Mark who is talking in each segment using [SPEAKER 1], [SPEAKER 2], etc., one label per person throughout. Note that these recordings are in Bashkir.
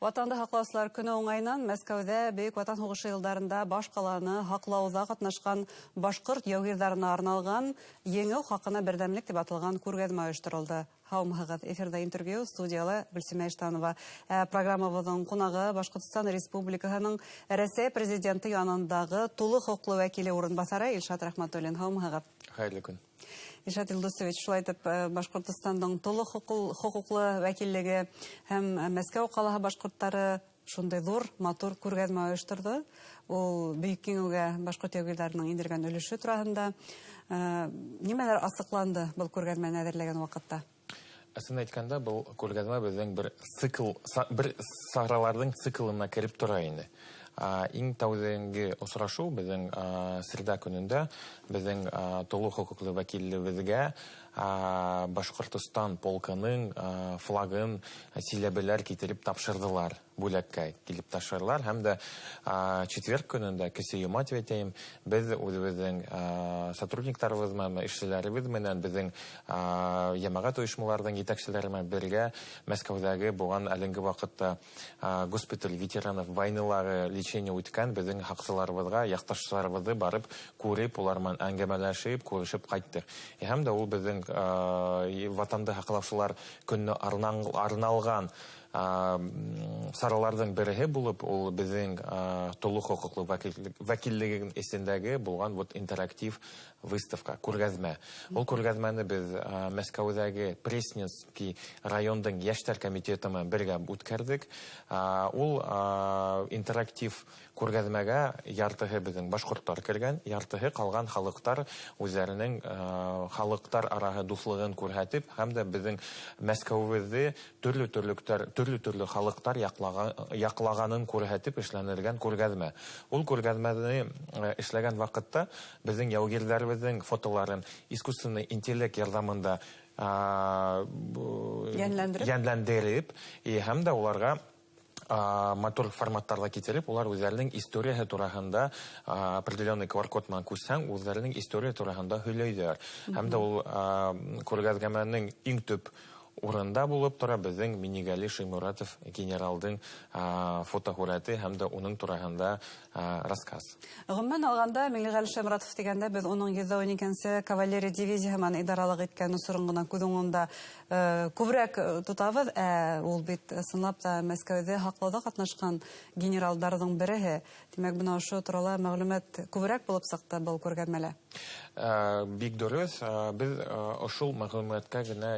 [SPEAKER 1] Ватанды һаҡлаусылар көнө уңайынан Мәскәүҙә Бөйөк Ватан һуғышы йылдарында баш ҡаланы һаҡлауҙа ҡатнашҡан башҡорт яугирҙарына арналған «Еңеү хаҡына берҙәмлек» тип аталған күргәҙмә ойошторолдо. Һаумыһығыҙ! Эфирҙа «Интервью», студияла Гөлсимә Иштанова. Программабыҙҙың ҡунағы — Башҡортостан Республикаһының Рәсәй Президенты янындағы тулы хоҡуҡлы вәкиле урынбаҫары Илшат Рәхмәтуллин. Һаумыһығыҙ!
[SPEAKER 2] Хәйерле көн!
[SPEAKER 1] Илшат Илдусович, шулай итеп, Башҡортостандың тулы хоҡуҡлы вәкиллеге һәм Мәскәү ҡалаһы башҡорттары шундай ҙур, матур күргәҙмә ойошторҙо. Ул Бөйөк Еңеүгә башҡорт яугирҙәренең индергән өлөшө тураһында. Нимәләр асыҡланды был күргәҙмәне әҙерләгән ваҡытта?
[SPEAKER 2] Ысын әйткәндә, был күргәҙмә беҙҙең бер цикл, бер сараларҙың циклына кереп тора инде. Иң тәүҙенге осрашыу беҙҙең среда көнөндә беҙҙең тулы хоҡуҡлы вәкилебеҙгә Башҡортостан полкының флагын силәбеләр китереп тапшырҙылар, бүләккә килеп тапшырҙылар. Һәм дә четверг көнөндә, кесе йома тип әйтәйем, беҙ үҙебеҙҙең сотрудниктарыбыҙ менән, эшселәребеҙ менән, беҙҙең йәмәғәт ойошмаларҙың етәкселәре менән бергә Мәскәүҙәге булған әлеге ваҡытта госпиталь ветеранов войнылағы лечение үткән беҙҙең һаҡсыларыбыҙға, яҡташтарыбыҙҙы барып күреп, улар менән әңгәмәләшеп, күрешеп ҡайттыҡ. Һәм дә ул беҙҙең Ватанды һаҡлаусылар көнөнә арналған сараларҙың береһе булып, ул беҙҙең тулы хоҡуҡлы вәкиллегенең эсендәге булған вот интерактив выставка, күргәҙмә. Ул күргәҙмәне беҙ Мәскәүҙәге Пресненский райондың йәштәр комитеты менән бергә үткәрҙек. Ул интерактив күргәҙмәгә яртыһы беҙҙең башҡорттар кергән, яртыһы ҡалған халыҡтар үҙҙәренең халыҡтар араһы дуҫлығын күрһәтеп, һәм дә беҙҙең Мәскәүебеҙҙе төрлө-төрлө халыҡтар яҡлағанын күрһәтеп эшләнелгән күргәҙмә. Ул күргәҙмәне эшләгән ваҡытта беҙҙең яугирҙәребеҙҙең фотоларын искусственный интеллект ярҙамында
[SPEAKER 1] йәнләндереп,
[SPEAKER 2] йәнләндереп, һәм дә уларға матур форматтарҙа китереп, улар үҙҙәренең историяһы тураһында определенный QR-код менән күсһәң, үҙҙәренең история тураһында һөйләйҙәр. Һәм дә ул күргәҙмәнең иң төп урында булып тора беҙҙең Минигәли Шаймуратов генералдың фотоһүрәте һәм дә уның тураһында рассказ.
[SPEAKER 1] Ғөмүмән алғанда, Миңлеғәле Шайморатов тигәндә беҙ уның 112-нсе кавалерия дивизияһы менән идаралыҡ иткән осорон ғына күҙ уңында күберәк тотабыҙ, ә ул бит ысынлап та Мәскәүҙе һаҡлауҙа ҡатнашҡан генералдарҙың береһе. Тимәк, бына ошо турала мәғлүмәт күберәк булып сыҡты был күргәҙмәлә.
[SPEAKER 2] Бик дөрөҫ, беҙ ошол мәғлүмәткә генә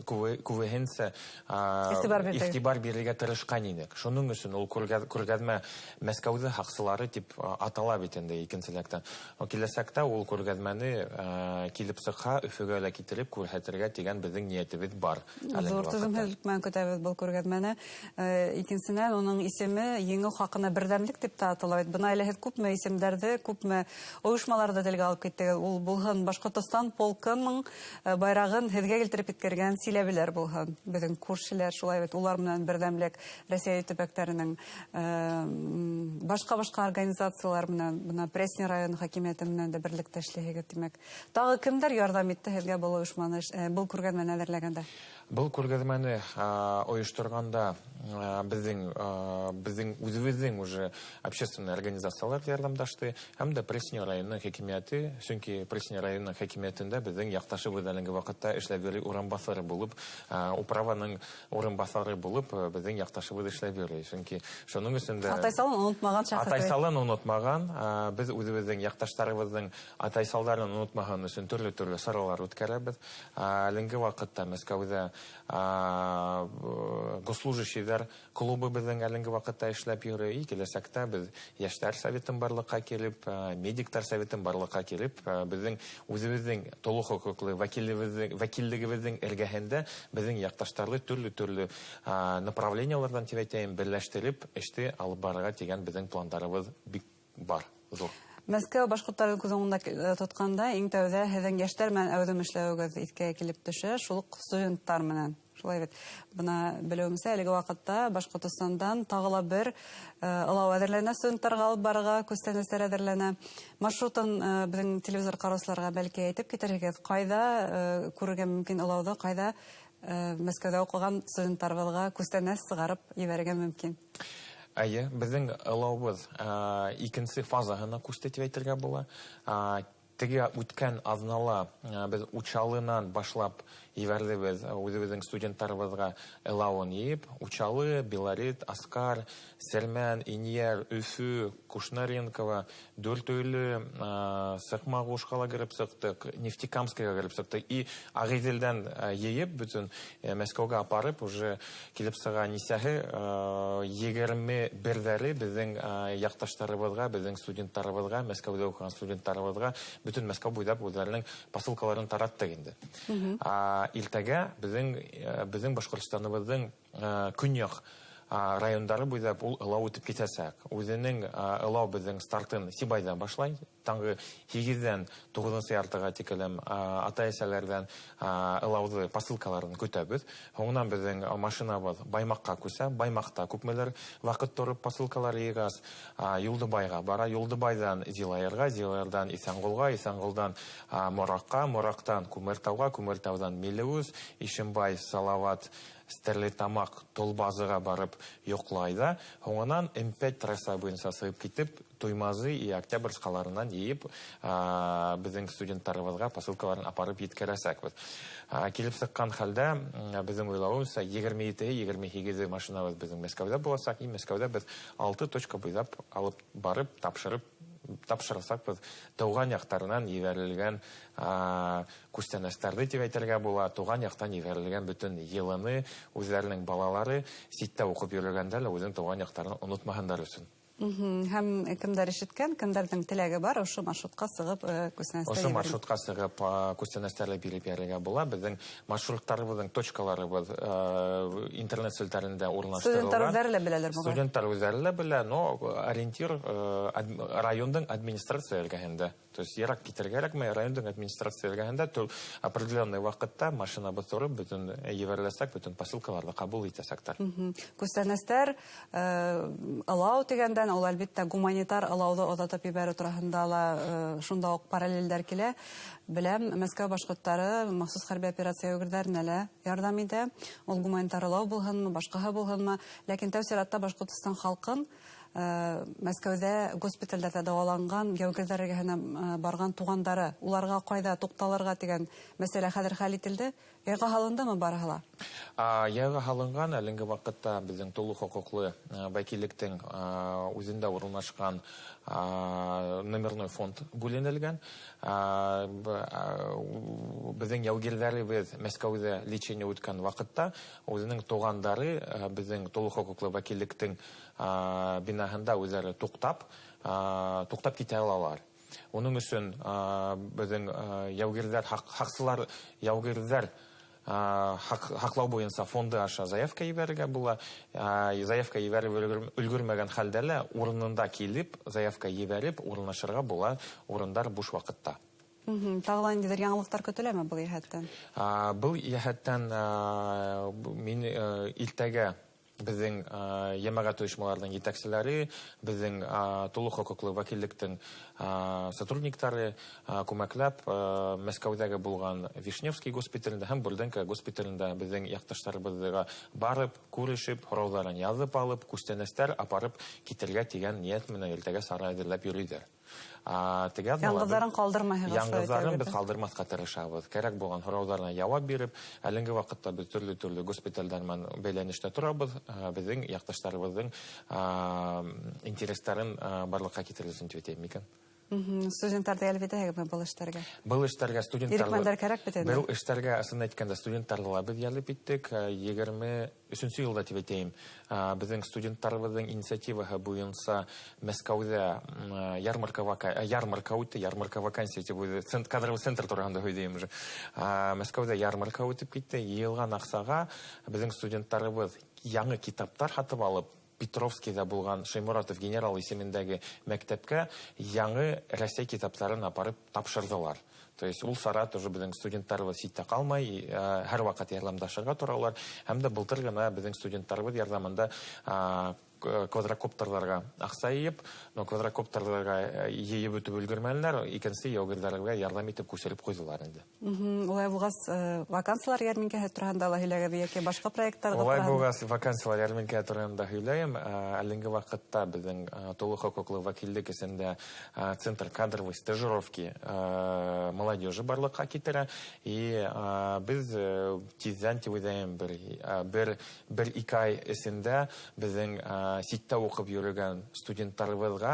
[SPEAKER 2] күбеһенсә иғтибар бирергә тырышҡан инек. Шуның өсөн ул күргәҙмә «Мәскәүҙе һаҡсылары» тип атала бит инде икенселәктән. Киләсәктә ул күргәҙмәне килеп сыҡһа, Өфөгә лә китереп күрһәтергә тигән беҙҙең ниәтебеҙ бар.
[SPEAKER 1] Ҙур түҙемһеҙлек менән көтәбеҙ был күргәҙмәне. Икенсенән, уның исеме «Еңеү хаҡына берҙәмлек» тип тә атала бит. Бына әле һеҙ күпме исемдәрҙе, күпме ойошмаларҙы телгә алып киттегеҙ. Ул булһын Башҡортостан полкының байрағын һеҙгә килтереп еткергән силәбеләр булһын, беҙҙең күршеләр, шулай бит, улар менән берҙәмлек, Рәсәй төбәктәренең башҡа-башҡа организациялар менән, бына Пресня районы хакимиәте менән дә берлектә эшләйһегеҙ, тимәк. Тағы кемдәр ярҙам итте һеҙгә был ойошманы, был күргәҙмәне әҙерләгәндә?
[SPEAKER 2] Был күргәҙмәне ойошторғанда беҙҙең үҙебеҙҙең уже общественный организациялар ярҙамлашты, һәм дә Пресня районының хакимиәте, сөнки Пресня районының хакимиәтендә беҙҙең яҡташыбыҙ әлеге ваҡытта эшләп йөрөй, урынбаҫары булып, управаның урынбаҫары булып беҙҙең яҡташыбыҙ эшләп йөрөй. Сөнки шуның өсөн дә
[SPEAKER 1] Атайсалын онотмаған шәхес.
[SPEAKER 2] Атайсалын онотмаған, беҙ үҙебеҙҙең яҡташтарыбыҙҙың атайсалдарын онотмаһын өсөн төрлө-төрлө саралар үткәрәбеҙ. Әлеге ваҡытта Мәскәүҙә госслужащийҙар клубы беҙҙең әлеге ваҡытта эшләп йөрөй. Киләсәктә беҙ йәштәр советын барлыҡҡа килеп, медиктар советын барлыҡҡа килеп, беҙҙең үҙебеҙҙең тулы хоҡуҡлы вәкиллегебеҙҙең эргәһендә беҙҙең яҡташтарҙы төрлө-төрлө направлениеларҙан тип әйтәйем, берләштереп эште алып барырға тигән беҙҙең пландарыбыҙ бик бар, ҙур.
[SPEAKER 1] Мәскәү башҡорттарын күҙ уңында тотҡанда иң тәүҙә һеҙҙең йәштәр менән әүҙем эшләүегеҙ иҫкә килеп төшә, шул уҡ студенттар менән. Шулай бит. Бына белеүемсә, әлеге ваҡытта Башҡортостандан тағы ла бер ылау әҙерләнә, студенттарға алып барырға күстәнәстәр әҙерләнә. Маршрутын беҙҙең телевизор ҡараусыларға бәлки әйтеп китерһегеҙ, ҡайҙа күрергә мөмкин ылауҙы, ҡайҙа Мәскәүҙә уҡыған студенттарыбыҙға күстәнәс сығарып ебәрергә мөмкин.
[SPEAKER 2] Эйе, беҙҙең ылауыбыҙ икенсе фазаһына күсте тип әйтергә була. Теге үткән аҙнала беҙ Учалынан башлап ебәрҙебеҙ үҙебеҙҙең студенттарыбыҙға ылауын йыйып, Учалы, Белорет, Асҡар, Сәрмән, Инйәр, Өфө, Кушнаренково, Дүртөйлө, Сыҡмағушҡа ла кереп сыҡтыҡ, Нефтекамскийға кереп сыҡтыҡ. И Ағиҙелдән йыйып бөтөн Мәскәүгә апарып уже килеп сыға нисәһе 21-дәре беҙҙең яҡташтарыбыҙға, беҙҙең студенттарыбыҙға, Мәскәүҙә уҡыған студенттарыбыҙға бөтөн Мәскәү буйлап үҙҙәренең посылкаларын тараттыҡ инде. Иртәгә беҙҙең Башҡортостаныбыҙҙың көньяҡ райондары буйлап ул ылау үтеп китәсәк. Үҙенең ылау беҙҙең стартын Сибайҙан башлай. Таңғы 8-дән 9-нсы яртыға тиклем ата-әсәләрҙән ылауҙы посылкаларын көтәбеҙ. Һуңынан беҙҙең машинабыҙ Баймаҡҡа күсә. Баймаҡта күпмелер ваҡыт тороп посылкалар йыйғас, Юлдыбайға бара. Юлдыбайҙан Зилайырға, Зилайырҙан Иҫәнғолға, Иҫәнғолдан Мораҡҡа, Мораҡтан Күмертауға, Күмертауҙан Мелеүз, Ишембай, Салават, Стәрлетамаҡ, Толбазыға барып йоҡлай ҙа. Һуңынан М5 трасса буйынса сығып китеп, Туймазы и Октябрьск ҡалаларынан йыйып, беҙҙең студенттарыбыҙға посылкаларын апарып еткерәсәкбеҙ. Килеп сыҡҡан хәлдә, беҙҙең уйлауымса, 27-һе, 28-һе машинабыҙ беҙҙең Мәскәүҙә буласаҡ. И Мәскәүҙә беҙ 6 точка буйлап алып барып, тапшырасаҡбыҙ тыуған яҡтарынан ебәрелгән күстәнәстәрҙе тип әйтергә була, тыуған яҡтан ебәрелгән бөтөн йылыны үҙҙәренең балалары ситтә уҡып йөрөгәндә лә үҙенең тыуған яҡтарын онотмаһындар өсөн.
[SPEAKER 1] Һәм кемдәр ишеткән, кемдәрҙең теләге бар, ошо маршрутҡа сығып, күстәнәстәр
[SPEAKER 2] Ошо
[SPEAKER 1] ебәрергә.
[SPEAKER 2] маршрутҡа сығып, күстәнәстәрҙе биреп йөрөргә була. Беҙҙең маршруттарыбыҙҙың точкаларыбыҙ, интернет селтәрендә урынлаштырылған.
[SPEAKER 1] Студенттар үҙҙәре лә беләләр буғай.
[SPEAKER 2] Студенттар үҙҙәре лә белә, но ориентир, райондың администрация эргәһендә. То есть йыраҡ китергә кәрәкмәй, райондың администрация эргәһендә определенный ваҡытта машинабыҙ тороп, бөтөн ебәреләсәк, бөтөн посылкаларҙы ҡабул итәсәктәр.
[SPEAKER 1] Күстәнәстәр, ылау тигәндән, ул әлбиттә гуманитар ылауҙы оҙатып ебәреү тураһында ла шунда уҡ параллелдәр килә. Беләм, Мәскәү башҡорттары махсус хәрби операция яугирҙәренә лә ярҙам итә. Ул гуманитар ылау булһынмы, башҡаһы булһынмы, ләкин тәү сиратта Башҡортостан халҡын Мәскәүҙә госпиталдәрҙә дауаланған яугирҙәр эргәһенә барған туғандары, уларға ҡайҙа туҡталырға тигән мәсьәлә хәҙер хәл ителде. Яйға һалындымы барыһы ла?
[SPEAKER 2] Яйға һалынған. Әлеге ваҡытта беҙҙең тулы хоҡуҡлы вәкиллектең үҙендә урынлашҡан номерной фонд бүленелгән. Беҙҙең яугирҙәребеҙ Мәскәүҙә лечение үткән ваҡытта үҙенең туғандары беҙҙең тулы хоҡуҡлы вәкиллектең бинаһында үҙҙәре туҡтап китә алалар. Уның өсөн беҙҙең яугирҙәр, хаҡсылар, яугирҙәр, һаҡлау буйынса фонды аша заявка ебәрергә була. Заявка ебәреп өлгөрмәгән хәлдә лә урынында килеп, заявка ебәреп урынлашырға була урындар буш ваҡытта.
[SPEAKER 1] Тағы ла ниндәйҙер яңылыҡтар көтөләме был йәһәттән?
[SPEAKER 2] Был йәһәттән, мин иртәгә беҙҙең йәмәғәт ойошмаларының етәкселәре, беҙҙең тулы хоҡуҡлы вәкиллектең сотрудниктары, күмәкләп, Мәскәүҙәге булған Вишневский госпиталендә һәм Бурденко госпиталендә беҙҙең яҡташтарыбыҙға барып, күрешеп, һорауҙарын яҙып алып, күстәнәстәр апарып китергә тигән ниәт менән иртәгә сара әҙерләп йөрөйҙәр. Теге аҙналар
[SPEAKER 1] Яңғыҙҙарын ҡалдырмайһығыҙ, шулай
[SPEAKER 2] Яңғыҙҙарын
[SPEAKER 1] әйтәбеҙ.
[SPEAKER 2] беҙ ҡалдырмаҫҡа тырышабыҙ. Кәрәк булған һорауҙарына яуап биреп, әлеге ваҡытта беҙ төрлө-төрлө госпиталдәр менән бәйләнештә торабыҙ. Беҙҙең яҡташтарыбыҙҙың, интерестарын, барлыҡҡа килтерер өсөн тип әйтәйем микән?
[SPEAKER 1] Студенттарҙы йәлеп итәһегеҙме был эштәргә?
[SPEAKER 2] Был эштәргә студенттар
[SPEAKER 1] Ирекмәндәр кәрәк бит инде.
[SPEAKER 2] Был эштәргә, ысын әйткәндә, студенттарҙы ла беҙ йәлеп иттек. 23 йылда тип әйтәйем. Беҙҙең студенттарыбыҙҙың инициативаһы буйынса Мәскәүҙә ярмарка үтте, ярмарка вакансия тип үҙе, кадровый центр тураһында һөйләйем уже. Мәскәүҙә ярмарка үтеп китте. Йыйылған аҡсаға беҙҙең студенттарыбыҙ яңы китаптар һатып алып, Петровскийҙа булған Шаймуратов генерал исемендәге мәктәпкә яңы Рәсәй китаптарын апарып тапшырҙылар. То есть ул сара тоже беҙҙең студенттарыбыҙ ситтә ҡалмай, һәр ваҡыт ярҙамлашырға торалар. Һәм дә былтыр ғына беҙҙең студенттарыбыҙ ярҙамында, Квадрокоптерҙарға аҡса йыйып, но квадрокоптерҙарға йыйып бөтөп өлгөрмәнеләр, икенсе яугирҙәргә ярҙам итеп күсереп ҡуйҙылар инде.
[SPEAKER 1] Улай булғас, вакансиялар йәрминкәһе тураһында ла һөйләгеҙ йәки башҡа проекттарҙы.
[SPEAKER 2] Улай булғас, вакансиялар йәрминкәһе тураһында һөйләйем. Әлеге ваҡытта беҙҙең тулы хоҡуҡлы вәкиллек эсендә Центр кадровой стажировки молодежи барлыҡҡа китерә. И беҙ тиҙҙән, тип уйлайым, 1-2 ай эсендә беҙҙең ситтә уҡып йөрөгән студенттарыбыҙға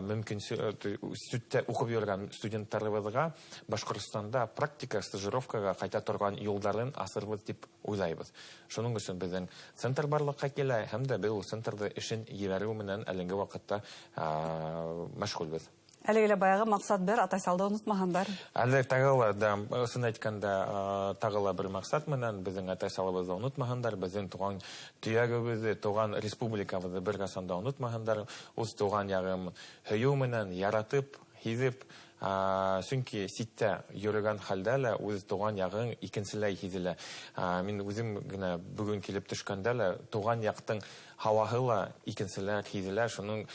[SPEAKER 2] мөмкин, ситтә уҡып йөрөгән студенттарыбыҙға Башҡортостанда практика, стажировкаға ҡайта торған юлдарын асырбыҙ тип уйлайбыҙ. Шуның өсөн беҙҙең центр барлыҡҡа килә, һәм дә беҙ ул центрҙы эшен ебәреү менән әлеге ваҡытта мәшғүлбеҙ.
[SPEAKER 1] Әлеге лә баяғы маҡсат бер, Атайсалды онотмаһындар.
[SPEAKER 2] Әле тағы ла, да, ысын әйткәндә, тағы ла бер маҡсат менән беҙҙең Атайсалыбыҙҙы онотмаһындар, беҙҙең туған төйәгебеҙҙе, туған республикабыҙҙы бер ҡасан да онотмаһындар. Үҙ туған яғын һөйөү менән, яратып, һиҙеп, сөнки ситтә йөрөгән хәлдә лә үҙ туған яғың икенселәй һиҙелә. Мин үҙем генә бөгөн килеп төшкәндә лә туған яҡтың һауаһы ла икенселәр һиҙелә. Шуның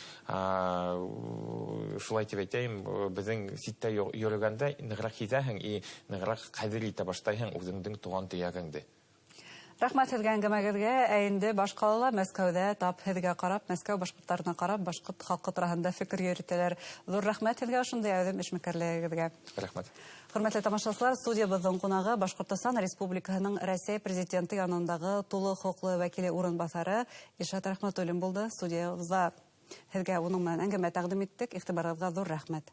[SPEAKER 2] шулай тип әйтәйем, беҙҙең ситтә йөрөгәндә нығыраҡ һиҙәһең и нығыраҡ ҡәҙер итә башлайһың үҙеңдең туған төйәгеңде.
[SPEAKER 1] Рәхмәт һеҙгә әңгәмәгеҙгә. Ә инде баш ҡалала, Мәскәүҙә тап һеҙгә ҡарап, Мәскәү башҡорттарына ҡарап, башҡорт халҡы тураһында фекер йөрөтәләр. Ҙур рәхмәт һеҙгә ошондай әүҙем эшмәкәрлегегеҙгә.
[SPEAKER 2] Рәхмәт.
[SPEAKER 1] Хөрмәтле тамашасылар, студиябыҙҙың ҡунағы Башҡортостан Республикаһының Рәсәй Президенты янындағы тулы хоҡуҡлы вәкиле урынбаҫары Илшат Рәхмәтуллин булды. Студиябыҙҙа һеҙгә уның менән әңгәмә тәҡдим иттек. Иғтибарығыҙға ҙур рәхмәт.